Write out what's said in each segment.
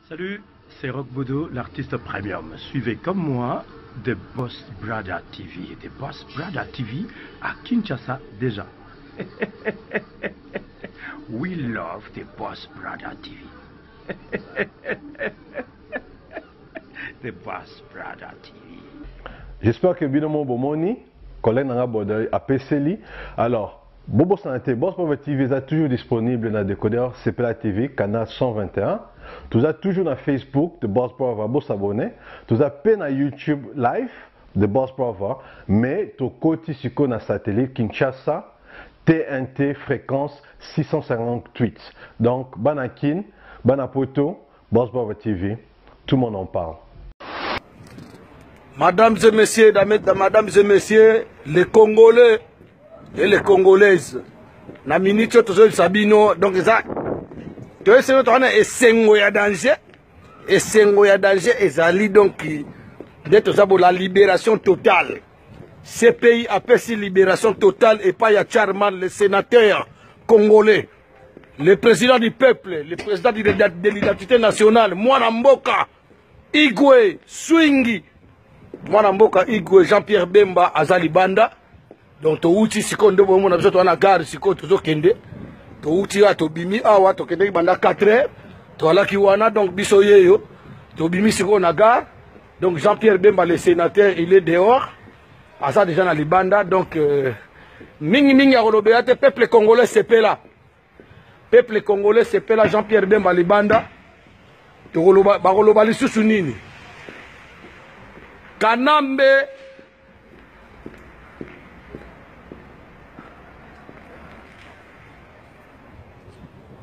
Salut, c'est Rock Bodo, l'artiste premium. Suivez comme moi The Boss Brother TV. The Boss Brother TV à Kinshasa déjà. We love The Boss Brother TV. The Boss Brother TV. J'espère que bino mo bomoni collègue nanga Bodoy apeseli. Alors, bobosana te Boss Brother TV eza toujours disponible na décodeur CPLA TV canal 121. Toza toujours na Facebook The Boss Brother bo s'abonner. Toza pe na YouTube live The Boss Brother, mais tokoti sikoyo na satellite Kinshasa TNT fréquence 658. Donc bana Kin, bana Poto, Boss Brother TV, tout le monde en parle. Mesdames et messieurs, dames, mesdames et messieurs, les Congolais et les Congolaises, na minute oyo tozoyebisa bino, donc eza toyebisa bino toza na esengo ya danger, esengo ya danger ezali donc nde toza bo la libération totale. CPI apesi libération totale epai ya Charman, le sénateur congolais, le président du peuple, le président de l'identité nationale, mwana mboka Igwe Swingi, mwana mboka Igwe Jean-Pierre Bemba aza libanda. Donc towuti sikoyo nde bomona biso toza na gare sikoyo tozokende, towuti awa tobimi awa tokendeki banda 4 heures toalaki wana, donc biso yeyo tobimi sikoyo na gare. Donc Jean-Pierre Bemba le sénateur il est dehors, aza déjà na libanda. Donc mingi mingi ya kolobela te, peuple congolais sepela, peuple congolais sepela, Jean-Pierre Bemba libanda. Tokoloba, bakoloba lisusu nini? Kanambe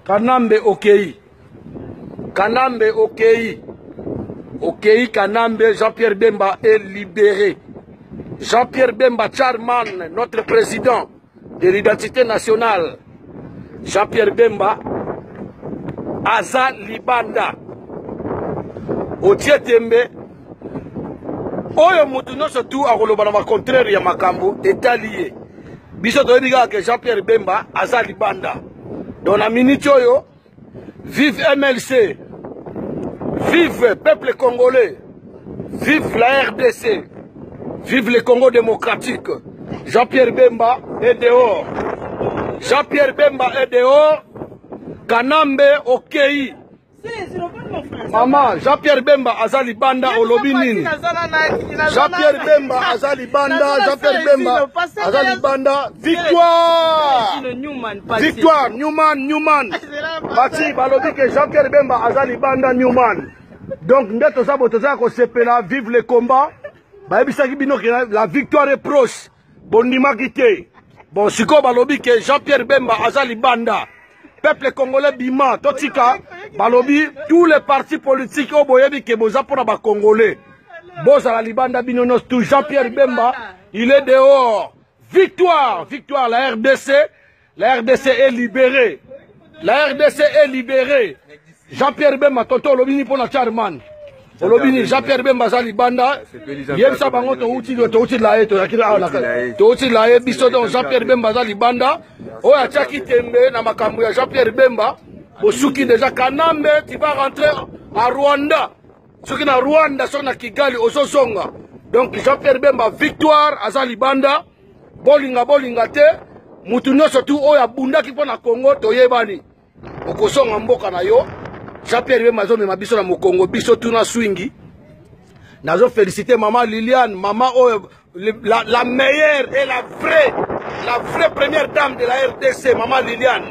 Kanambe okei, Kanambe okei, okei Kanambe. Jean-Pierre Bemba est libéré. Jean-Pierre Bemba Charman, notre président de l'identité nationale, Jean-Pierre Bemba aza libanda. Otie tembe oyo mutu nyonso tu akoloba na bacontraire ya makambo etali ye. Biso toyebi kaka ke Jean-Pierre Bemba aza libanda. Donc na minute oyo, vive MLC, vive peuple congolais, vive la RDC, vive le Congo démocratique. Jean-Pierre Bemba est dehors. Jean-Pierre Bemba est dehors. Kanambe okei. Maman, Jean-Pierre Bemba aza libanda, olobi nini? Jean-Pierre Bemba aza libanda, Jean-Pierre Bemba aza libanda. Victoire! Victoire, Newman, Newman. Bati balobi ke Jean-Pierre Bemba aza libanda, Newman. Donc nde toza bo toza kosepela, vive le combat. Bayebisaki bino ke la victoire est proche. Bondimaki te. Bon, sikoyo balobi ke Jean-Pierre Bemba aza libanda. Peuple congolais bima, totika balobi tous les partis politiques oyo boyebi ke boza mpona ba congolais. Bozala libanda bino nyonso tout. Jean-Pierre Bemba, il est dehors. Victoire, victoire la RDC. La RDC est libérée. La RDC est libérée. Jean-Pierre Bemba, tonton olobi ni mpona Charman. Olobi ni Jean-Pierre Bemba aza libanda. Yebisa bango touti touti la ye toyaki awa na touti la ye biso. Donc Jean-Pierre Bemba aza libanda. Oyo atiaki tembe na makambo ya Jean-Pierre Bemba, bosuki déjà. Kanambe, tu vas rentrer à Rwanda. Soki na Rwanda, soki na Kigali, ozozonga. Donc Jean-Pierre Bemba, victoire, aza libanda. Bolinga bolinga te, mutu nyonso tu oyo abundaki mpo na Congo toyebani. Okozonga mboka na yo. Jean-Pierre Bemba azomema biso na mokongo, biso tu na swingi. Nazo féliciter maman Liliane, maman oyo la meilleure et la vraie première dame de la RDC, maman Liliane.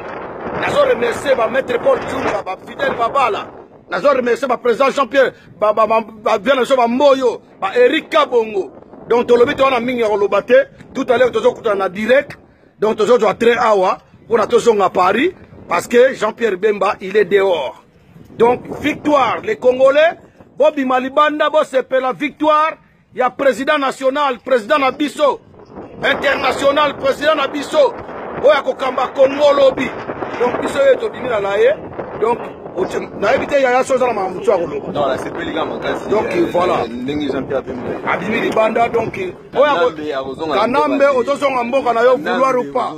Nazo remercier ba maître Paul Tchunga, ba Fidèle Babala. Nazo remercier ba président Jean-Pierre, ba, ba, ba, ba, bien sûr, ba Moyo, ba Eric Kabongo. Donc tolobi to na mingi ya koloba te. Tout à l'heure tozo kutana na direct. Donc tozo zwa train awa pour na tozonga Paris parce que Jean-Pierre Bemba il est dehors. Donc victoire les Congolais, bobima libanda bosepela victoire ya président national, président na biso international, président na biso oyo akokamba Congo lobi. Donc biso oyo tobimi na laye. Donc nayebi te yaya so oza na makambo mosusu ya koloba. Non, la sepeli kaka makasi. Donc, voilà. Ndenge Jean-Pierre Bemba abimi libanda. Donc oyo Kanambe akozonga na Kanambe mboka te. ozozonga mboka na yo, vouloir ou pas.